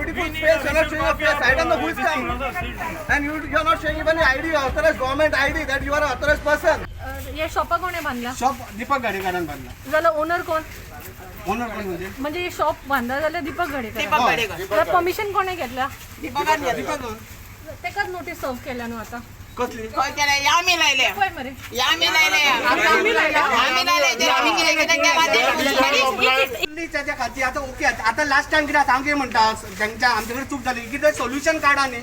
beautiful space, you're not showing your face. I don't know who is coming. And you are not showing even your ID, authorized government ID, that you are an authorized person. हे शॉपा कोणे बांधला? Shop Deepak गाडेकरान बांधला. जाल्यार owner कोण? Owner कोण म्हणजे? म्हणजे shop बांधला जाल्यार दीपक गडेकर. दीपक गडेकर. परमिशन कोणे घेतला? दीपकान घेतलं. दीपक. तेकाच नोटीस सर्व केल्या न्हू आता. कसली? खंय केलें? यामी लायले. पळय मरे. यामी लायले. आमी लायल्या. यामी लायले. ते आमी कितें कितें केलां तें. त्याच्या खातीर आता ओके, आता लास्ट टाइम कितें आसा, हांव कितें म्हणटा, तांच्या आमचे कडेन चूक जाली कितें सोल्युशन काडा न्ही.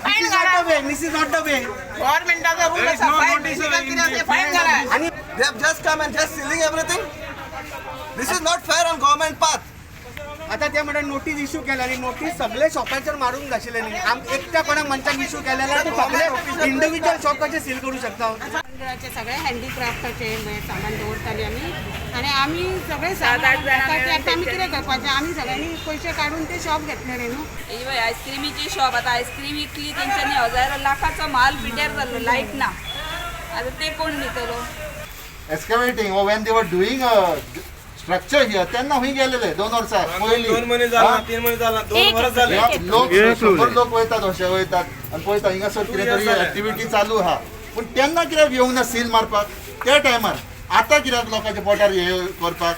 फायन This is not काडा. the way, this is not the way. गव्हर्नमेंटाचो रूल आसा, फायन कितें आसा, फायन घाला. आणि They have just come and just sealing everything. This is not fair on government path. आता ते म्हणटा नोटीस इश्यू केल्या न्ही. नोटीस सगळे शॉपाचेर मारूंक नाशिल्ले न्ही. आम एकट्या कोणाक मनशाक इश्यू केल्या जाल्यार ते सगळे इंडिव्हिज्युअल शॉप कशे सील करू शकता? मंडळाचे सगळे हँडीक्राफ्टाचे हे सामान दवरताले आमी आनी आमी सगळे सात आठ जाणां. आतां आमी कितें करपाचें? आमी सगळ्यांनी पयशे काडून ते शॉप घेतलेले न्हू. ही पळय आयस्क्रिमीची शॉप. आतां आयस्क्रीम विकली तेंच्यांनी, हजारो लाखाचो माल पिड्ड्यार जाल्लो, लायट ना. आतां ते कोण दितलो? Excavating or when they were doing a structure here, तेन्ना खंय गेलेले 2 वर्सां पयलीं? 2 म्हयने जाला, 3 म्हयने जाला, 2 वर्स जाले. ह्या लोक, 100 लोक वयतात, अशे वयतात आनी पळयता हिंगासर कितें तरी एक्टिविटी चालू आहा. पूण तेन्ना कित्याक येवंक ना सील मारपाक त्या टायमार? आतां कित्याक लोकांच्या पोटार हे करपाक?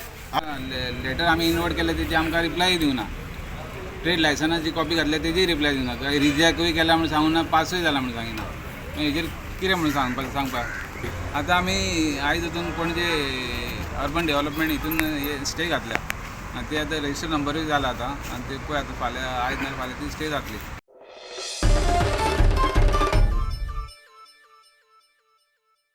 लेटर आमी इनवर्ट केले, तेजी आमकां रिप्लाय दिवना. ट्रेड लायसनाची कॉपी घातल्या, तेजी रिप्लाय दिवना. रिजॅक्टूय केला म्हणून सांगूना, पासूय जाला म्हणून सांगिना. मागीर हेजेर कितें म्हणून सांगपाक सांगपाक? आतां आमी आयज वचून पणजे अर्बन डेव्हलपमेंट हितून हे स्टे घातल्या आनी ते आतां रजिस्टर नंबरूय जाला आतां. आनी ते पळय, आतां फाल्यां, आयज ना फाल्यां ती स्टे जातली.